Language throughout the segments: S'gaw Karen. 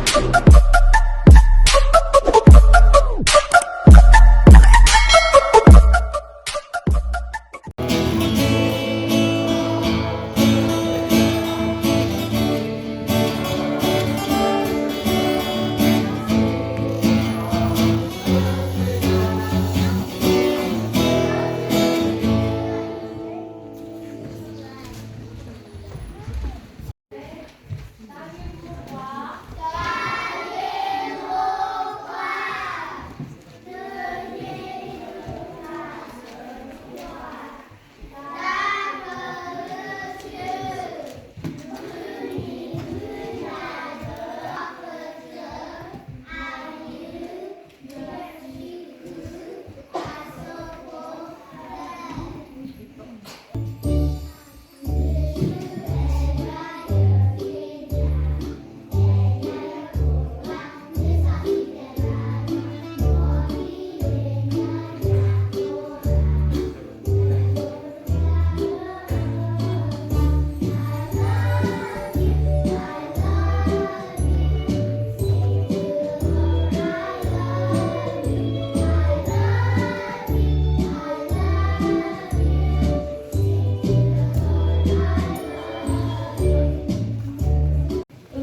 အလီၢ်အီလီၢ် ယဲၢ်ထံၣ်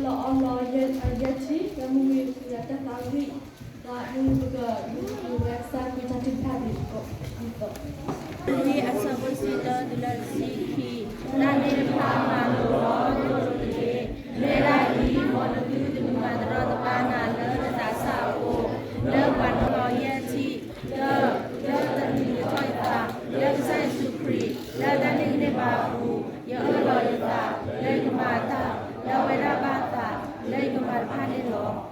လၢမုၢ်မ့ၢ်ပှၤတၢ်သးဝံၣ် ဒီးမုၢ်ပကလူၤဝဲကစၢ်ခရံာ်တၢ်ထုကဖၣ်ဒ်သိး ဒ်သိး အဆၢဖိတဆံတၢ တုၤလၢတဆံခံ, တၢ်န့ၣ်တဖၣ်မၤလိာ်အီၤဒိၣ်ဒိၣ်တက့ၢ်. မ့ၢ်ဒၣ်အံၤ မ်နသုတမၤတရီတပါနၤလၢနသးစၢ်အဃိ, လၢပှၤနီၣ်လီၤယဲၢ်ထံၣ်, တၢ, လၢတၢ်တမံၤကထီၣ်ယသး လၢကစၢ်ယ့ၣ်ၡူးခရံာ် လၢတၢ်န့ၣ်ကန့ၢ်ဘၣ်အပူၤ, ယအၢၣ်လီၤယသး လၢယကမၤတၢ် လၢအဝဲဒၣ်ဘၣ်သး လၢယကမၤတဖၣ်န့ၣ်လီၤ.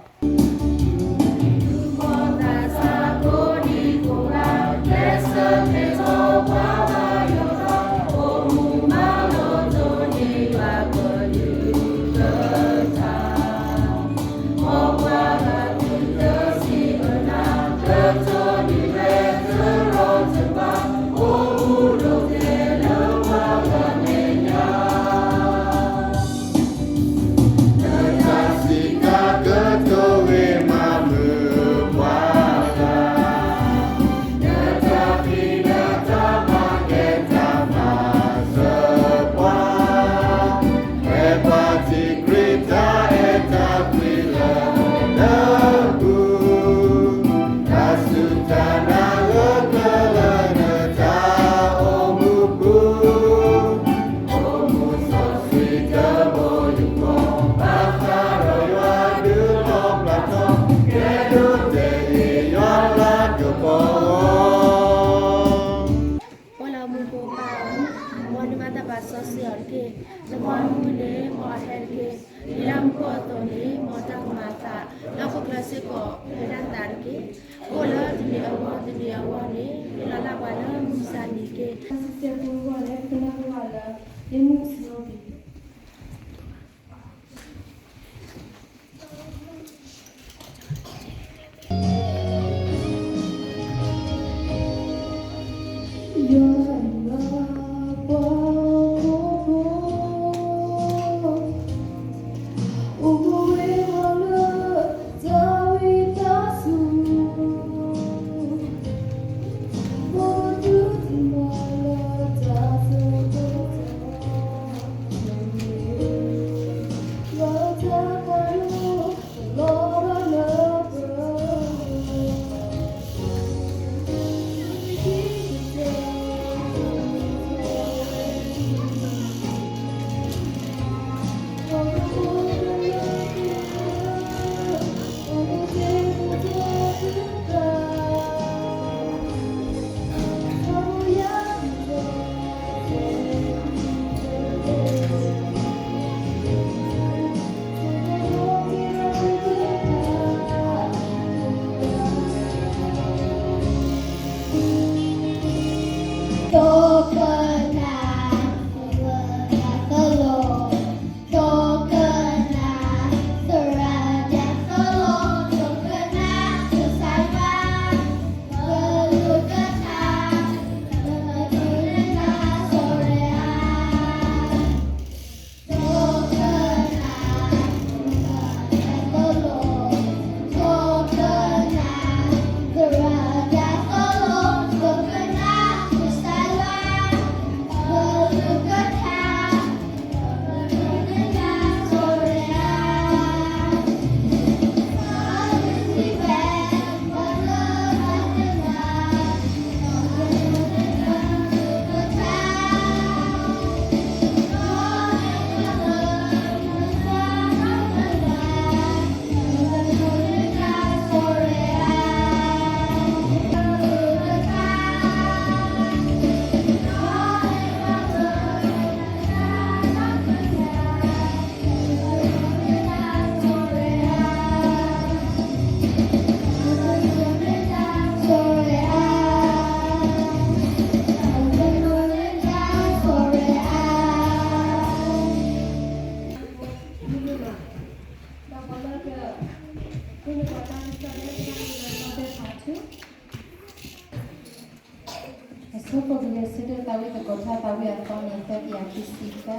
ပှၤလၢမူခိၣ်ပၢ်ဧၢ, မ်နမၤတၢ်ပာ်စီဆှံအီၤတက့ၢ်. နမၤမူန့ၣ် မ်အဟဲတက့ၢ်. ဒ်လၢမူခိၣ်အသိးန့ၣ် မ်တၢ်ကမၤအသး လၢဟီၣ်ခိၣ်ချၢစ့ၢ်ကီး ပဝဲဒၣ်သးတက့ၢ်. အိၣ်လၢတနံၤအဂီၢ်တနံၤအဂီၢ်န့ၣ် ဟ့ၣ်လီၤလၢပှၤလၢမုၢ်မဆါတနံၤတက့ၢ်. စံးဆဲးဖိဂီၢ်လၢ ပကနၢ်ဟူဘၣ်လၢ ယမုၢ်အဆၢတနံၤ ယွၤအံၤမၤပှၤ အိၣ်မူဝဲလၢ တၢ်ဝံတၢ်ဆူၣ် ဘီဒုးတမၤလၢတၢ်ဆၢကတီၢ် ဘၣ်သးဝံၣ်အသီန့ၣ် သၢကယၤခံဆံသၢ. လံာ်စီဆှံ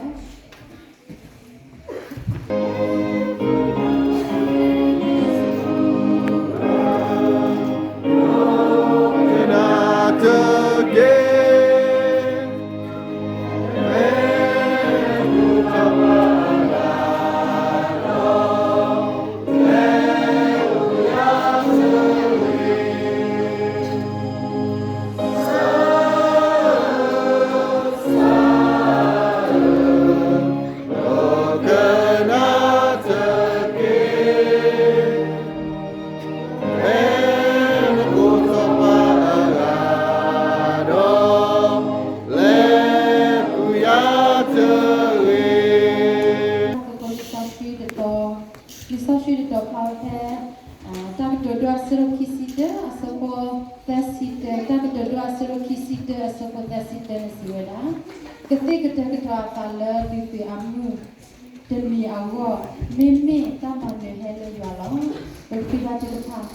တတီၤဖျါဝဲဖဲ တၢ်ကတိၤဒိအဆၢဒိၣ်ခံဆံတၢ အဆၢဖိသၢဆံတၢ, တၢ်ကတိၤဒိအဆၢဒိၣ်ခံဆံတၢ အဆၢဖိသၢဆံတၢ န့ၣ်စံးဝဲဒၣ်, ကသ့ၣ်ကတၢၢ်ကတီၤအသးလၢဒုးသုးအမုၢ်တနံၤအဂီၢ်, မ့မ့ၢ်တၢ်မၤနၢၤဟဲလၢယွၤလီၤ. ပကဖံဘၣ်သ့ၣ်တဖၣ်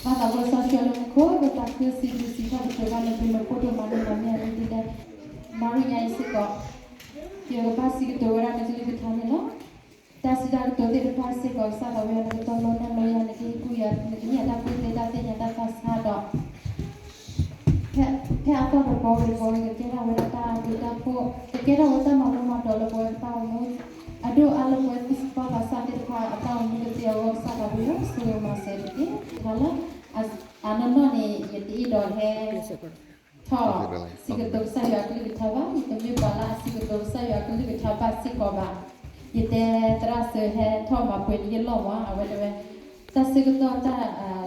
ဘၣ်သးဝံၣ်စီဆှံလၢမူခိၣ် ပသးခုစံးဘျုးစံးထီၣ်ကတိၤဘၣ်နသု မ့ၢ်ဖိဒိၣ်မးန့ၣ်လီၤ. မ့ၢ်အမ့ၢ်ဒ်လဲၣ်, မၤရံညါအံၤစ့ၢ်ကီး ယကဘၣ်စံးကတိၤဝဲဒၣ်နကလုၢ်ကထါန့ၣ်လီၤ. တၢ်စံးတၢ်ကတိၤသ့ၣ်တဖၣ်စ့ၢ်ကီး ကစၢ်သးဝံၣ်အီၤ နကတီၢ်လိနၢ်လိယၤ နကဟ့ၣ်ကူၣ်ယၤ နကဟ့ၣ်ယၤတၢ်ကူၣ်သ့ တၢ်သ့ၣ်ညါ တၢ်သးဆါဒီး ဖဲအသီတဘီဝံၤတဘီဝံၤ ကကဲထီၣ်ဝဲဒၣ်တၢ်ဘျုးတၢ်ဖှိၣ်, ကကဲထီၣ်ဝဲတၢ်မၤလိမၤဒိးလၢပဝဲပတၢ်အိၣ်မူ, အဒိၣ်အါလၢပဝဲသ့ၣ်စ့ၢ်ကီး ဘၣ်ဆၣ်သ့ၣ်တဖၣ်အတၢ်အိၣ်မူကသ့အဂီၢ် ကစၢ်သးဝံၣ်လီၤ ဆိၣ်ဂ့ၤမၤစၢၤတက့ၢ်. တခါလၢ အနီၢ်နီၢ်န့ၣ် ယတအဲၣ်ဒိးဟဲ ထီၣ်စံးကတိၤကစၢ်ယွၤအကလုၢ်ကထါဘၣ်, ယတမ့ၢ်ပှၤလၢအစံးကတိၤကစၢ်ယွၤအကလုၢ်ကထါဘၣ်စ့ၢ်ကီးဘၣ်. ယတဲသရၣ်စၢၤဟဲထီၣ်မၤပှဲၤလံယလီၢ်မး, အဝဲတဲဝဲ တၢ်ဆၢကတီၢ်တၢ်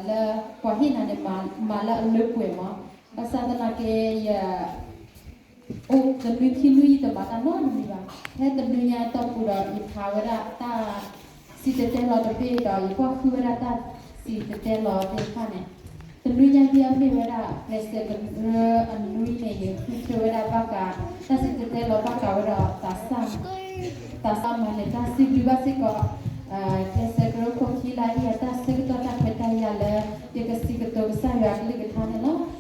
လၢပှၤဟ့ၣ်နၤန့ၣ် မၤလၢအလၢပှဲၤမး, ဘၣ်ဆၣ်သနာ်က့ ယ အိၣ်တနွံခံနွံယတမၤတၢ်နီတမံၤဘၣ်. ဖဲတနွံညါအတီၢ်ပူၤဒီး ယဖးဝဲဒၣ်တၢ်စံၣ်တဲၤတဲလီၤတဘ့ၣ်ဒီး ယကွၢ်ဃုဝဲဒၣ်တၢ်စံၣ်တဲၤတဲလီၤသ့ၣ်တဖၣ်န့ၣ်, တနွံညါဒ်အမ့ၢ်ဝဲဒၣ် ကျဲးစၢးကရၢအနွံန့ၣ် ယဃုထၢဝဲဒၣ်ဘၣ်ဃး တၢ်စံၣ်တဲၤတဲလီၤဘၣ်ဃးဝဲဒီးသးစၢ် သးစၢ်မၤနၢၤတၢ် စံးဘျုးဘၣ်စ့ၢ်ကီး ကျဲးစၢးကရၢခိၣ်ခံလၢအဟ့ၣ်ယၤတၢ်ဆၢကတီၢ်တၢ်ခွဲးတၢ်ယာ်လၢ ယကစံးကတိၤကစၢ်ယွၤအကလုၢ်ကထါန့ၣ်လီၤ.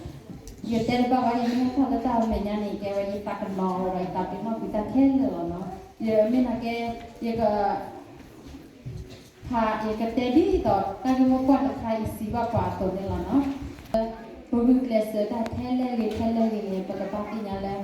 ယတဲတဘၣ်ဘၣ် ယမ့ၢ်ဟဲထီၣ်လၢတၢ်မဲာ်ညါန့ၣ် ကဲဝဲယသးကနီၤဝဲဒီး ယသးပ့ၤနီၣ်ကွံာ်တၢ်ခဲလၢာ်လီၤနီၤ. ယမ့ၢ်နာ်က့ ယက ဖး ယကတဲဒ်သိး တၢ်ဂ့ၢ်မိၢ်ပှၢ်တခါ ယစံးဘၣ်ပှၤအသိးန့ၣ်လီၤနီၤ. ပဂုာ်ကျဲးစၢးတၢ်ထဲလဲၣ်ဂ့ၤထဲလဲၣ်ဂ့ၤန့ၣ် ပကဘၣ်သ့ၣ်ညါလၢ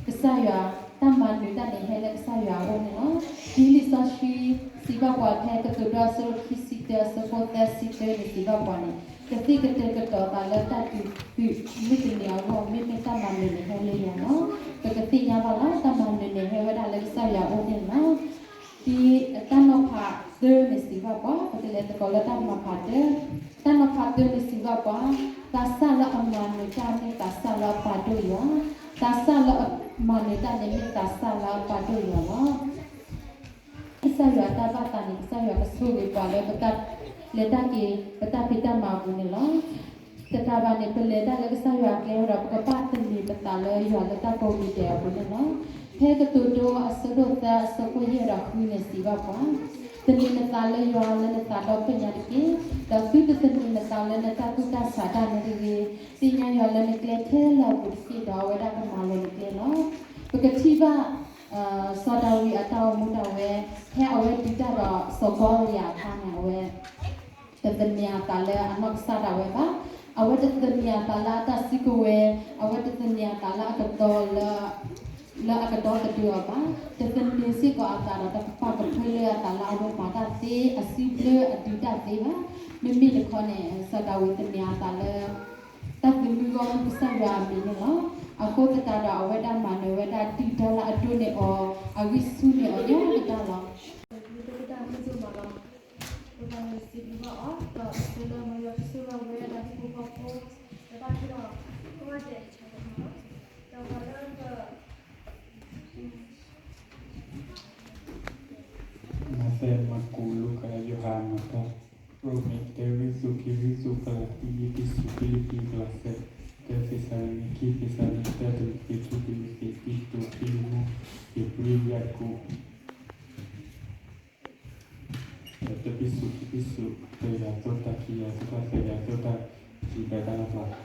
ကစၢ်ယွၤ တၢ်မၤနၢၤတၢ်န့ၣ် ဟဲလၢကစၢ်ယွၤအအိၣ်န့ၣ်လီၤ. ဒ်လံာ်စီဆှံ စံးဘၣ်ပှၤဖဲကတိၤဒိအဆၢဒိၣ်ခံဆံတၢ အဆၢဖိသၢဆံတၢန့ၣ် စံးဘၣ်ပှၤန့ၣ် ကသ့ၣ်ကတၢၢ်ကတီၤသးလၢတၢ်ဒုးသုးမုၢ်တနံၤအဂီၢ် မ့မ့ၢ်တၢ်မၤနၢၤန့ၣ်ဟဲလၢယၤလီၤ. ပကသ့ၣ်ညါဘၣ်လီၤ တၢ်မၤနၢၤန့ၣ် ဟဲဝဲဒၣ်လၢကစၢ်ယွၤအအိၣ်န့ၣ်လီၤ. ဒ်တၢ်နီၤဖးသၢန့ၣ်စံးဘၣ်ပှၤ ပကလဲၤသကိးလၢတၢ်နီၤဖးတၢ, တၢ်နီၤဖးတၢန့ၣ်စံးဘၣ်ပှၤ, သးစၢ်လၢအမၤနၢၤတၢ်မ့ၢ်သးစၢ်လၢအပာ်ဒိၣ်ယွၤ, သးစၢ်လၢအမၤနၢၤတၢ်န့ၣ်မ့ၢ်သးစၢ်လၢအပာ်ဒိၣ်ယွၤလီၤ. ကစၢ်ယွၤအတၢ်ဘၣ်သးန့ၣ် ကစၢ်ယွၤကဆိၣ်ဂ့ၤပှၤလၢပတၢ်လဲၤတၢ်က့ၤ ပတၢ်ဖံးတၢ်မၤအပူၤန့ၣ်လီၤ. တတၤဘၣ်န့ၣ် ပလဲၤတၢ်လၢကစၢ်ယွၤအကျဲဝဲဒီး ပကဘၣ်သန့ၤပသးလၢယွၤလၢတၢ်ကိးမံၤဒဲးအပူၤန့ၣ်လီၤ. ဖဲကတိၤဒိအဆၢဒိၣ်သၢအဆၢဖိယဲၢ်ဒီးဃုန့ၣ်စံးဘၣ်ပှၤ, သန့ၤနသးလၢယွၤလၢနသးဒီဖျၢၣ်ညါတက့ၢ်, ဒီးသုတသန့ၤနသးလၢနတၢ်ကူၣ်တၢ်ဆးဒၣ်နဲတဂ့ၤ, သ့ၣ်ညါယွၤလၢနကျဲခဲလၢာ်အပူၤတက့ၢ်, ဒီးအဝဲဒၣ်ကမၤလိၤနကျဲလီၤ. ပကထံၣ်ဘၣ် စီၤဒၤဝံးအတၢ်အိၣ်မူဒၣ်ဝဲ ဖဲအဝဲဒုးတၢ်ဒီးစီၤကီလယၤအခါန့ၣ် အဝဲ တသန့ၤအသးလၢအနီၢ်ကစၢ်ဒၣ်ဝဲဘၣ်. အဝဲတသန့ၤအသးလၢအတၢ်စုကဝဲၤ, အဝဲတသန့ၤအသးလၢအကတီၤလၢ လၢအကတီၤသဒၢအီၤဘၣ်. တသန့ၤစ့ၢ်ကီးအသးဒီးတကပာ်ကဖၢလၢအသးလၢအဝဲမၤတၢ်သ့ အစုဘျၢအဒုးတၢ်သ့ဘၣ်. မ့မ့ၢ်တခီန့ၣ် စီၤဒၤဝံးသန့ၤအသးလၢ တၢ်သးမုၢ်ဂီၢ်မုၢ်ကစၢ်ယွၤအမံၤန့ၣ်လီၤ. အဃိသတးဒီးအဝဲဒၣ်မၤနၢၤဝဲဒၣ်ဒုၣ်ဒါလၢအဒိၣ်န့ၢ်အီၤ, အဂံၢ်ဆူၣ်န့ၢ်အီၤညီကတၢၢ်လီၤ. ပကဒိကတၢ်မုၢ်ဒိၣ်မးလီၤ. ပကစံးဘျုးဘၣ်အီၤ ဒီးအဆၢလၢမၤယွၤကဆိၣ်ဂ့ၤဝဲဒၣ်ဟံၣ်ဖိဃီဖိ ဒီးဘၣ်ထွဲဒီး ကီၢ်ဒဲးအဆၢကမီၤလီၤ. ဒီးပှၤလၢပ မးသဲ, မၢ်ကူး, လူၤကၣ်, ယိၤဟၣ်, မၤတၢ်, ရိမ့ၤ, တၢ ဂံၢ်ဆူၣ်, ခံ ဂံၢ်ဆူၣ်, ကလၤတံ, ယ့းဖ့းစူး, ဖံလံးပံး, ကလၤစဲ, တၢ သ့းစၤလနံ, ခံ သ့းစၤလနံ, တၢ တံၤမသ့း, ခံ တံၤမသ့း, တံတူး, ဖံလံးမူး, ယပြံ, ယၤကိာ်, တၢ ဖံးစူး, ခံ ဖံးစူး, တၢ ယၤသိတၢ်, ခံ ယၤသိတၢ်, သၢ ယၤသိတၢ်, ခံ တၢ်တၢ်လၢပျၢၤ ပ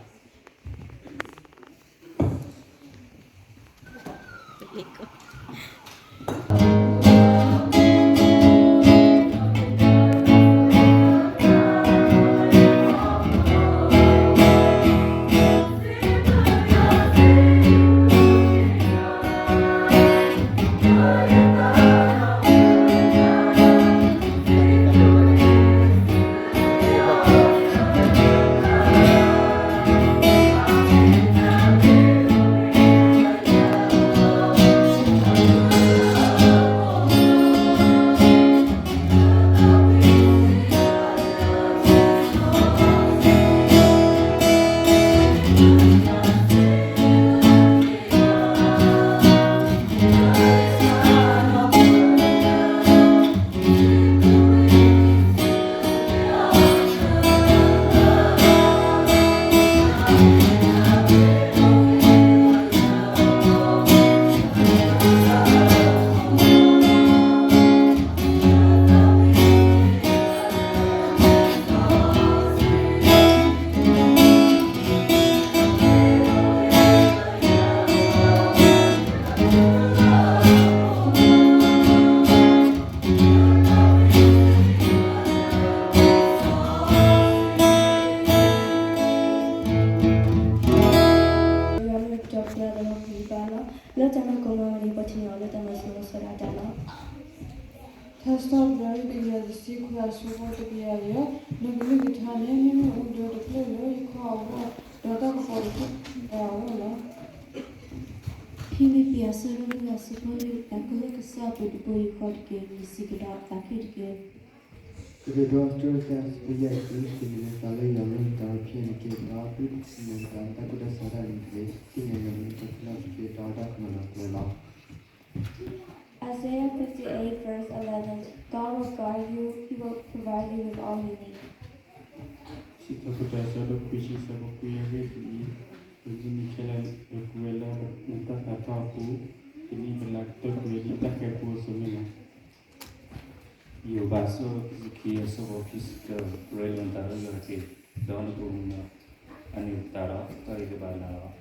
လၢတၢ်န့ၣ် ပထံၣ်န့ၢ်အီၤလၢတၢ်မၤစၢၤလီၤဆီဒၣ်တၢ်လီၤ. ထါစံးထီၣ်ပတြၢၤ တကယၤတဆံခွံ အဆၢဖိတကယၤယဲၢ်, နကလုၢ်ကထါန့ၣ် မ့ၢ်မ့ၣ်အူဒၢတဖျၢၣ်လၢယခီၣ်အဂီၢ်, ဒီးတၢ်ကပီၤတဖျၢၣ်လၢယအဂီၢ်လီၤ. ဖံလံးပံး အဆၢဒိၣ်လွံၢ် အဆၢဖိလွံၢ်, သးခုလၢကစၢ်အပူၤတဘိယူၢ်ဃီတက့ၢ်, မံၤစံးကဒီးသးခုတက့ၢ်. ကရ့းတီၣ် အဆၢဒိၣ်တဆံ အဆၢဖိယဲၢ်ဆံ, သ့ၣ်ညါလၢသးလၢယွၤမ့ၢ်မတၤတဖၣ်န့ၣ်တက့ၢ်, ဒီးအဒိၣ်တဆံန့ၣ် မတၤလၢတၢ်ကူၣ်တၢ်ဆးဒၣ်န့ၣ်တက့ၢ်, သ့ၣ်ညါယွၤမ့ၢ်တၢ်ဖံးလီၢ်တက့ၢ်, ဒီးတၢ်ကမၤလီၤကျဲလီၤ. Isaiah fifty-eight verse eleven, God will guard you, He will provide you with all you need. စံးထီၣ်ပတြၢၤ အဆၢဒိၣ်ခွံဆံ အဆၢဖိခွံ အဂ့ၢ်ဒ်အံၤ, ပမ့ၢ်မံခဲလၢာ်ဒီး ပဝဲလၢနတၢ်သးထီၣ်အပူၤ, ပန့ၢ်ပလၤကတၢၢ်ကွံာ်ဒ်တၢ်ဃဲၤပူၤအသိးန့ၣ်လီၤ. ယိၤဘး အဆၢဒိၣ်ခံဆံခံ အဆၢဖိခံဆံတၢ, ရ့လိာ်နသးလၢယွၤတက့ၢ်, ဒီးနကအိၣ်မူန့ၣ် အန့ၣ်သတးဒီး တၢ်ဂ့ၤတဘၣ်နၤလီၤ.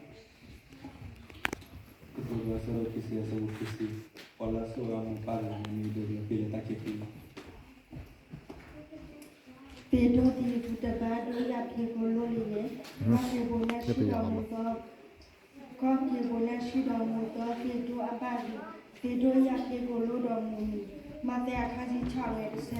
ကတိၤဒိ အဆၢဒိၣ်ခံဆံ အဆၢဖိခံဆံ, ပှၤလၢအစိာ်အမိၢ်ပၢ်လၢအမံၤဒိၣ်န့ၣ် ပ့ၤလၢတၢ်ခံးပူၤလီၤ. သ့ၣ်ဒိၣ်သံးပူၤတဘါဒိ ယၣ်ဖျ့ကိာ်လိလံန့ၣ်, ကီၢ်က့ၤဘိးနၢ်ဆှံဒီးမိၢ်သီ, ကီၢ်က့ၤဘိးနၢ်ဆှံဒီးမိၢ်သီ, သ့ၣ်ဒိၣ်အဘၣ်ဂံၢ်, သ့ၣ်ဒိၣ်ယၣ်ဖျ့ကိာ်လိဒီးမိၢ်မံၤ, မးသဲ အခန်းကြီး အဆၢဖိသၢဆံ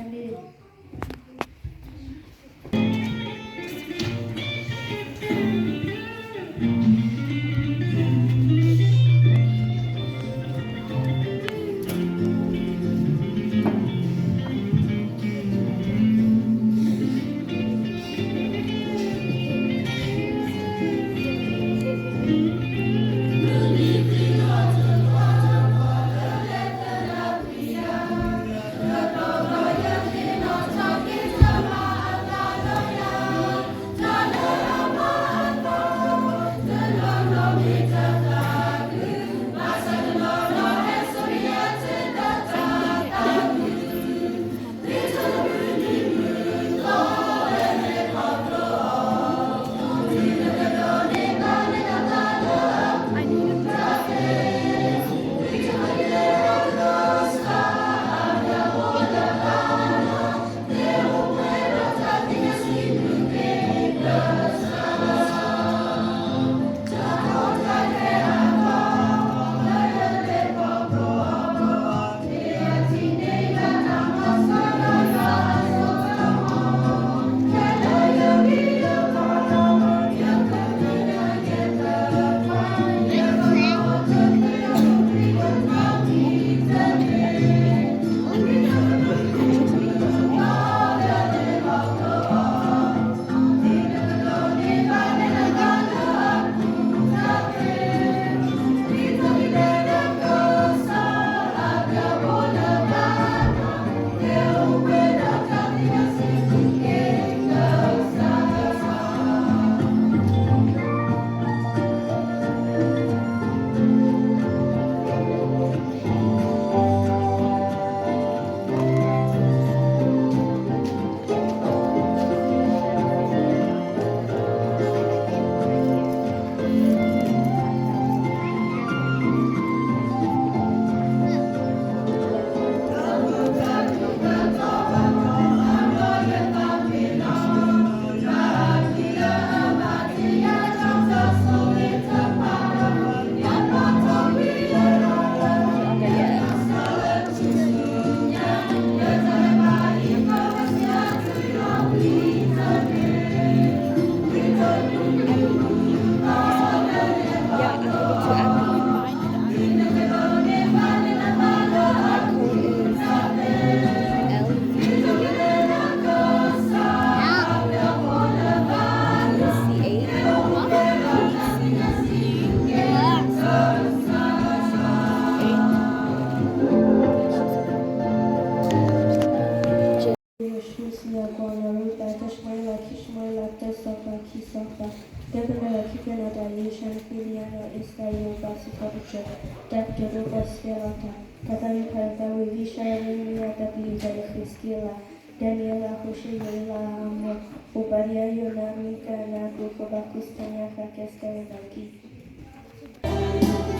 တၢ်ကတိၤဒိၣ်ပှၤစကဲလီၤတၢ်, တၢ်သးဝံၣ်ဖးလၢသးဝံၣ် ယၡါယၤ ယရမံယၤ တၢ်ပျံၤတၢ်ယဃ့းစက့လး, ဒၤနံးယ့လး အၤဟၣ်ၡ့ ယိၤအ့လး အမိၣ် အိၣ်ဘါဒံယၤ ယိၤနါ မံကၤ နၤ ကူးခိၣ်ဘၣ်ကူး သတၢ်ညါဃၣ် ကဲစတ့ မလၤကံ လံာ်စီဆှံ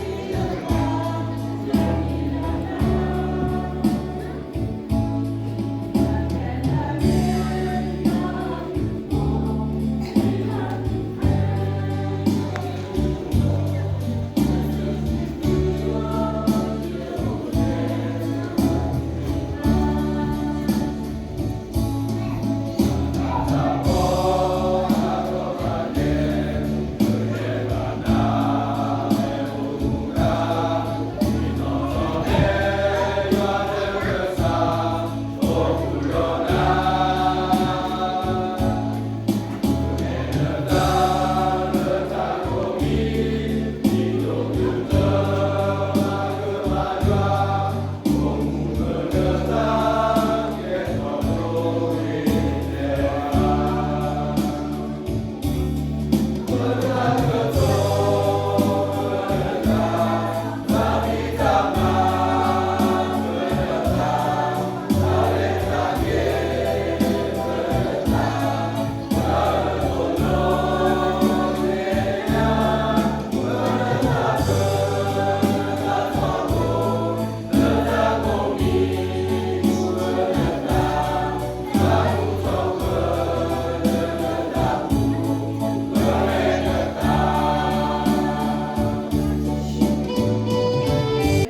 မိၢ်ပူၤန့ၣ် ဒီးမ့ၢ်ဟ့ၣ်ပှၤတၢ်ခဲလၢာ် မ့ၢ်ဟ့ၣ်ပှၤတၢ်ဘျုးအဂီၢ် ဒီး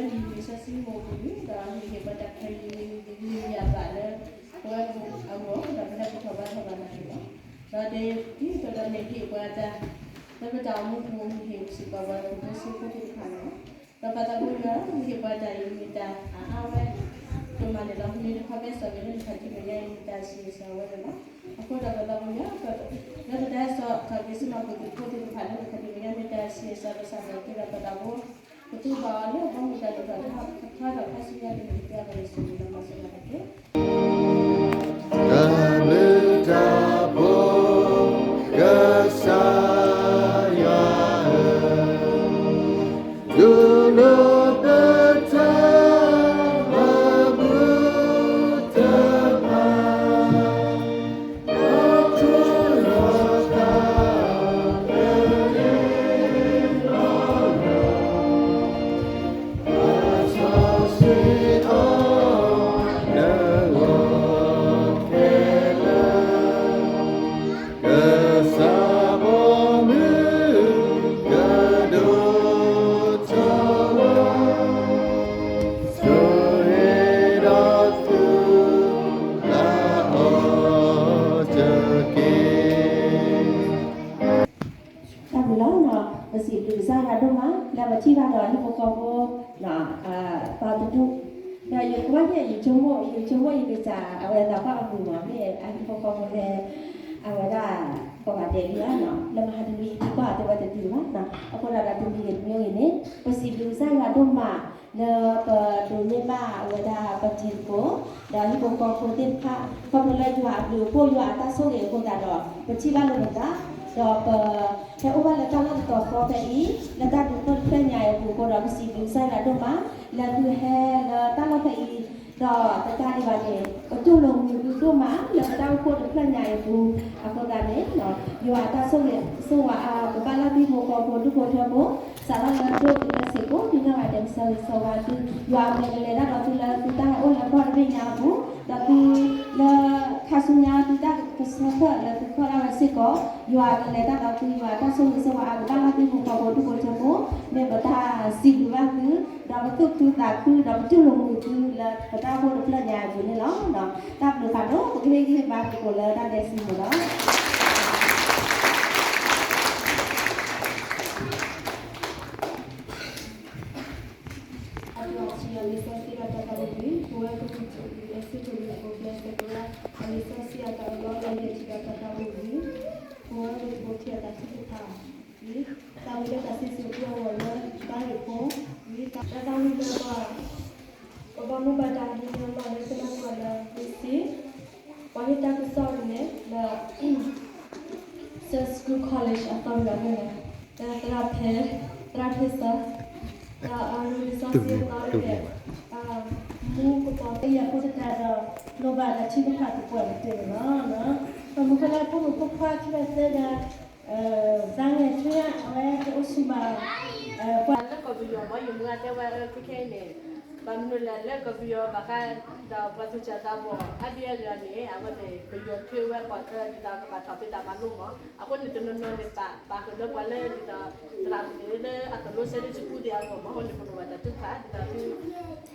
ပဟဲကထီၣ်ဘါထီၣ်ဘၣ်နၤန့ၣ်လီၤ. ဒီးတကတီၢ်ဒီးန့ၣ် ဟ့ၣ်ပှၤတၢ် လၢပတၢ်အိၣ်မူပူၤ မ့ၢ်ဟ့ၣ်စ့ၢ်ကီးပှၤသးဘိစ့ဖိသ့ၣ်တဖၣ်န့ၣ်လီၤ. ဒီးပသးဘိယွၤ မ့ၢ်ဟ့ၣ်ပှၤတၢ်အံၤ မ့ၢ်တၢ်အါအါဝဲ ဒိၣ်မးန့ၣ်လီၤ. မ့ၢ်တခီဖဲစီၤဂ့ၤလၢနခးထံမဲာ်ညါအံၤ မ့ၢ်တၢ်ဆံးစၢ်ဝဲန့ၣ်လီၤ. အဃိဒီးပသးဘိယွၤ လၢပတၢ်ဟဲစိာ်ထီၣ်က့ၤဆူမၤပူၤသုးဖိသ့ၣ်တဖၣ်လၢနခးထံမဲာ်ညါ မ့ၢ်တၢ်ဆံးစၢ်ဘၣ်ဆၣ်ဒီး ကဲဒီးပသးဘိ ပသူဘၣ်အီၤလၢဘီမုၢ်တၢ်ဒိၣ်ထီၣ် တၢ်ဟးထီၣ်ခါဆူညါ ကမ့ၢ်တၢ်ဘၣ်ယ့ၣ်ၡူးမံၤလၢမၤစၢၤနၤတက့ၢ်. တၢ်ဘျုးတၢ်ဖှိၣ် ကစၢ်ယွၤဧၢ, တူၢ်လိာ်ပတၢ်မၤဘူၣ်တဖၣ် ဆိၣ်ဂ့ၤဒီးသူၣ်လၢအီၤတက့ၢ်. တၢ်ဘျုးလီၤ. ပစံးဘျုးကစၢ်ယွၤဒိၣ်မး လၢပထံၣ်ဘၣ်ဒီးဟံၣ်ဖိဃီဖိ ပှၤတဒူၣ်, ဒီးယကွၢ်န့ၣ် ယဆိကမိၣ် ယဆိကမိၣ်ယကစၢ် အဝဲသးပှၢ်အမုာ်မး မ့ၢ်အဟံၣ်ဖိဃီဖိလၢ အဝဲဒၣ် ကိးဂၤဒဲးလံဧါ, လၢမဟါတနွံအံၤ သံကွၢ်အီၤတဲဝဲတတုၤဘၣ်. အဃိဒီး ဒီးတမံၤဂ့ၤတမံၤဂ့ၤန့ၣ် ပစံးဘျုးကစၢ်ယွၤဒိၣ်မး လၢပဒိးန့ၢ်ဘၣ်အဝဲဒၣ်ပတံၤသကိး ဒီးဟံၣ်ဖိဃီဖိသ့ၣ်တဖၣ် ခီဖျိလၢယွၤအဘျုးအဖှိၣ် ယွၤအတၢ်ဆိၣ်ဂ့ၤအဃိသတးဒီး ပထံၣ်ဘၣ်လိာ်ပသး ဒီးပဟဲအိၣ်ဘၣ်လၢတၢ်လီၢ်တတီၤဃီဖဲအံၤ လၢတၢ်ဒုးဖှိၣ်တဖျၢၣ်ညါအံၤအပူၤအဃိဒီး ပစံးဘျုးကစၢ်ယွၤဒိၣ်မး လၢသုဟဲလၢတၢ်လီၢ်ဖဲအံၤ ဒီးပတၢ်ဒံးဘၣ်န့ၣ် ပတူၢ်လိာ်မုာ်သုဒိၣ်မး လၢပတၢ်အိၣ်ဖှိၣ်တဖျၢၣ်ညါအံၤအပူၤ အဃိသတးန့ၣ် ယွၤအတၢ်ဆိၣ်ဂ့ၤဆိၣ်ဝါအါ ကဘၣ်လၢသုဟံၣ်ဖိဃီဖိဒူၣ်ဖိထၢဖိ စးထီၣ်လၢဒိၣ်တုၤလၢဆံးကိး မ့ၢ်နီၢ်ဂၤဒဲး ကဆၢဂ့ၤဆၢဝါသု ယွၤအမဲာ်ကလဲၤတၢ်ဒီးသုလၢသုတၢ်ဟဲအိၣ်လၢကီၢ်တဘ့ၣ်ညါအပူၤ ဒီးသုလၢခါဆူညါသုတၢ်ကဆၢထၢၣ်လၢသုခီၣ်လၢ်ဝဲစ့ၢ်ကီး ယွၤကလဲၤတၢ်ဒီးသု ယွၤအတၢ်ဆိၣ်ဂ့ၤဆိၣ်ဝါအါ ကဘၣ်လၢသုဟံၣ်ဖိဃီဖိဒူၣ်ဖိထၢဖိ မ့ၢ်ပတၢ်စံးဘျုးဘၣ်သု ဒီးပသူၣ်ခုသးခု ဒီးပတူၢ်လိာ်မုာ်သုလၢပတၢ်အိၣ်ဖှိၣ်တဖျၢၣ်ညါအပူၤန့ၣ်လီၤ. တၢ်ဘျုးဖးဒိၣ် ပကဟ့ၣ်ဂံၢ်ဟ့ၣ်ဘါသကိးလၢတၢ်ဒဲးစံးမ့ၢ်လီၤ. အတၢ်စံးအလံာ်စီဆှံဒီးတၢ်သးဝံၣ်ဝံၤ ပဝဲကပူၤစံးဘျုးလၢစံးထီၣ်ဝံၤ ပကျဲးစၢးကရၢ အလံာ်စီဆှံအတၢ်အၢၣ်လီၤလၢယဲၢ်ထံၣ်ဒီးတၢ်သးဝံၣ်ဝံၤ ပဝဲကပူၤထံၣ်အတၢ်ထုကဖၣ်ဝံၤ တၢ်ဝံၤလၢတၢ်စံးဆၢက့ၤအဂီၢ်လၢတၢ်ရ့ၣ်ဖိဝံၤ တၢ်သးဝံၣ်လၢပှၤ ပဘၣ်မူဘၣ်ဒါကညီလီၤလၢသရၣ်ကွၢ်လၢ မ့ၢ်စ့ ပှၤဟ့ၣ်တၢ်ကစီၣ်န့ၣ်လၢ Sunday School College အသီတဂၤန့ၣ်လီၤ. လၢသရၣ်ဖဲ သရၣ်ဖဲစၢ တူၢ်န့ၢ်ဘၣ်, တူၢ်န့ၢ်ဘၣ်. မူကပီၤသ့ယၤဖိတတၢ်ဒီး လိၣ်ဘၣ်ဒီးထုကဖၣ်သပှၢ်ကတၢၢ်န့ၣ်လီၤ. ပမုၢ်ကလၢဖိမုၣ်ဖိခွါခံဂၤသၢဂၤ သးငဲၤထွဲ အဝဲကအိၣ်ဆူၣ်ဘၣ် ပှၤလၢကီၢ်ပယီၤမ့ၢ် ယမုၢ်ဂၤတဲဝဲအၢ ခဲခဲအံၤန့ၣ် ဘၣ်မနုၤလဲၣ်လၢကီၢ်ပယီၤဘၣ်ဃးဒီးပှၤသူၣ်စၢ်သးဘီၣ် အါဒံအါဂၤန့ၣ် အဝဲသ့ၣ်ပယီၤထွဲဝဲပှၤသၢဒ်သိးကဘၣ်ထီၣ်ဖံးတၢ်မၤလိမ့ၢ် အဃိန့ၣ်တနီၤနီၤန့ၣ် ပာ်ဃုာ်လၢပှၤလၢဒ်သိး သရၣ်မုၣ်လၢအကလိစဲလၢစုပူၤသ့ၣ်အဂီၢ်မ့ၢ် အဃိန့ၣ် ပလိၣ်ဘၣ်တၢ်ထုကဖၣ်ဒ်သိး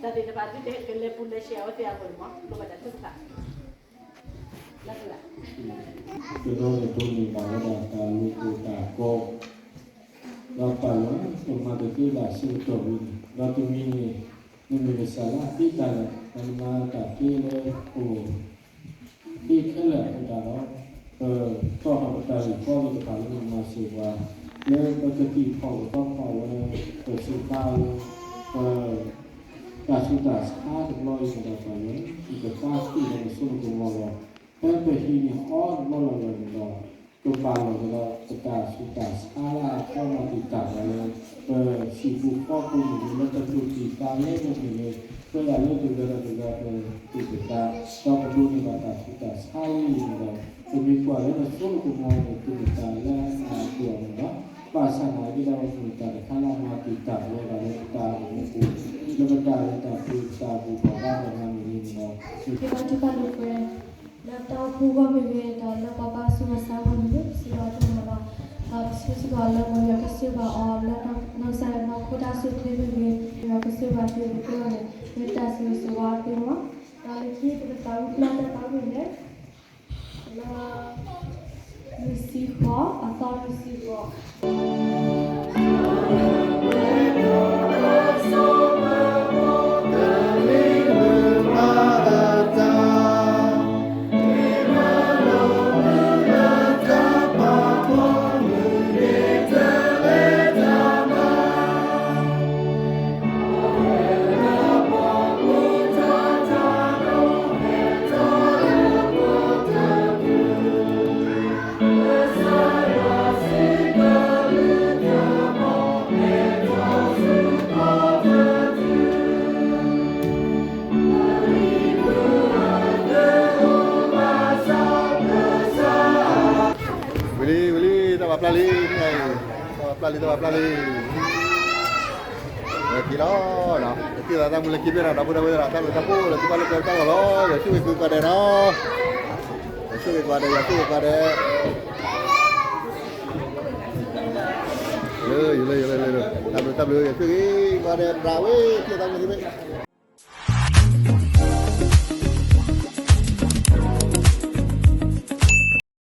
တၢ်သ့ၣ်တဖၣ်သုတဟဲကလဲၤပူၤလဲၤဆှၢအဝဲသ့ၣ်အဂီၢ်န့ၣ်မ့ၢ် လိၣ်ဘၣ်တၢ်ထုကဖၣ် တနီၤန့ၣ်ဒိးန့ၢ်ဘၣ်ဝဲဒၣ်တၢ်လိၣ်ဘၣ်တၢ်ကိး ဒီးပာ်လီၤ ပမၤတသ့ဘၣ်ဆၢကတီၢ်ဝဲန့ၣ် ဒီးတမံၤန့ၣ် နမ့ၢ်ကစၢ်လၢအသ့တၢ်လၢ နမၤတၢ်သ့လၢအိၣ် သ့ခဲလၢာ်အဃိသတးဒီး ပတီၢ်ထီၣ်ပတၢ်ဂ့ၢ်ကီသ့ၣ်တဖၣ်လၢနမၤစၢၤပှၤ လၢပကသံၣ်ဖီၣ်ကသီဖီၣ်ဝဲ ပစံးဘၣ်လၢ ပ တၢ်ဆူးတၢ်ဆါတဘျီအံၤန့ၣ်ဒီး ပှၤလၢ ပကသးသ့ၣ်လၢပစိနကမီၤလီၤ. ဖဲပဟံးန့ၢ်အီၤတဘျီလီၤလီၤန့ၣ်ဒီး ကပာ်လီၤကဒီး ပတၢ်ဆူးတၢ်ဆါလၢအကီမၤတံာ်တာ်ပှၤလၢ ပဟံၣ်ပူၤဃီပူၤမ့ၢ်ဂ့ၤ လၢပဒိးတံာ်တာ်လၢပမ့ၢ်ဂ့ၤ ပဝဲဒၣ်လၢတဂၤဒီးတဂၤ ပသူၣ်ပသး ဒီးပဒိးန့ၢ်ဘၣ်တၢ်ဆူးတၢ်ဆါလံန့ၣ်ဒီး ပမ့ၢ်ကွၢ်လၢပစိနကမီၤန့ၣ် ပမ့ၢ်တၢ်လၢအမၤအပူၤအီၤန့ၣ်လီၤ. ဘၣ်ဆၣ်သနာ်က့ဒီး ပမ့ၢ်တၢ်တခါလၢအမၤတံာ်တာ်ပဝဲဒၣ်လၢပတၢ်အိၣ်မူပူၤ လၢပတၢ်လဲၤတၢ်ပှ့ၤတၢ်ဘူၣ်ထီၣ်ဘါမၤမၤမ့ၢ်ဂ့ၤန့ၣ်လီၤ. ကဘၣ်ထုကဖၣ်လိာ်ကွဲ လၢတၢ်အိၣ်ဖှိၣ်ဂီၢ်မ့ၢ်ဂ့ၤ ဒီးလၢပှၤဘါဆူးပှၤဆါဂီၢ်မ့ၢ်ဂ့ၤ စံးဘၣ်တမ့ၢ်လီၤ. ဒီးပဆိစ့ၢ်ကီးလၢပယီၤကစၢ်ဘၣ်အီၤလၢ နီၢ်ကစၢ်ယွၤနီၢ်ခိတၢ်စူၢ်သ့မ့ၢ်ဂ့ၤ ပယီၤကစၢ်ဘၣ်သ့ၣ်တဖၣ်န့ၣ် မ့ၢ်တၢ်ဆိၣ်ဂ့ၤဆိၣ်ဝါသ့မ့ၢ်လီၤ. ဒီးလၢခံပကသးဝံၣ်ဖျါတၢ်သးဝံၣ်န့ၣ် လၢ နွံဆံဃိး အသီနွံဆံဃိး ဝံၤလံ ဝံၤလံ တၢ်ပာ်ဖျါလံ, တၢ်ပာ်ဖျါလံ တၢ်ပာ်ဖျါလံ, လၢခံလီၤ, တၢ်သံၣ်သရၣ်သးမုၣ်လၢခံဘ့ၣ်နီၤ ဒီပုၢ်ဒီဝဲၢ်သရၣ် တၢ်ဘျုးတၢ်ဖှိၣ်လၢသုပာ်လၢကဲတၢ်လီၤလီၤ, ယွၤဆိၣ်ဂ့ၤသုကိးဂၤဒဲးနီၤ, ယွၤဆိၣ်ဂ့ၤကိးဂၤဒဲး ယွၤဆိၣ်ဂ့ၤကိးဂၤဒဲး, လၢ လၢ လၢ လၢ တၢ်ဘျုး တၢ်ဘျုး ယွၤဆိၣ်ဂ့ၤကိးဂၤဒဲး ပြးဝဲ သံၣ်သရၣ်သးမုၣ်လၢခံဘ့ၣ်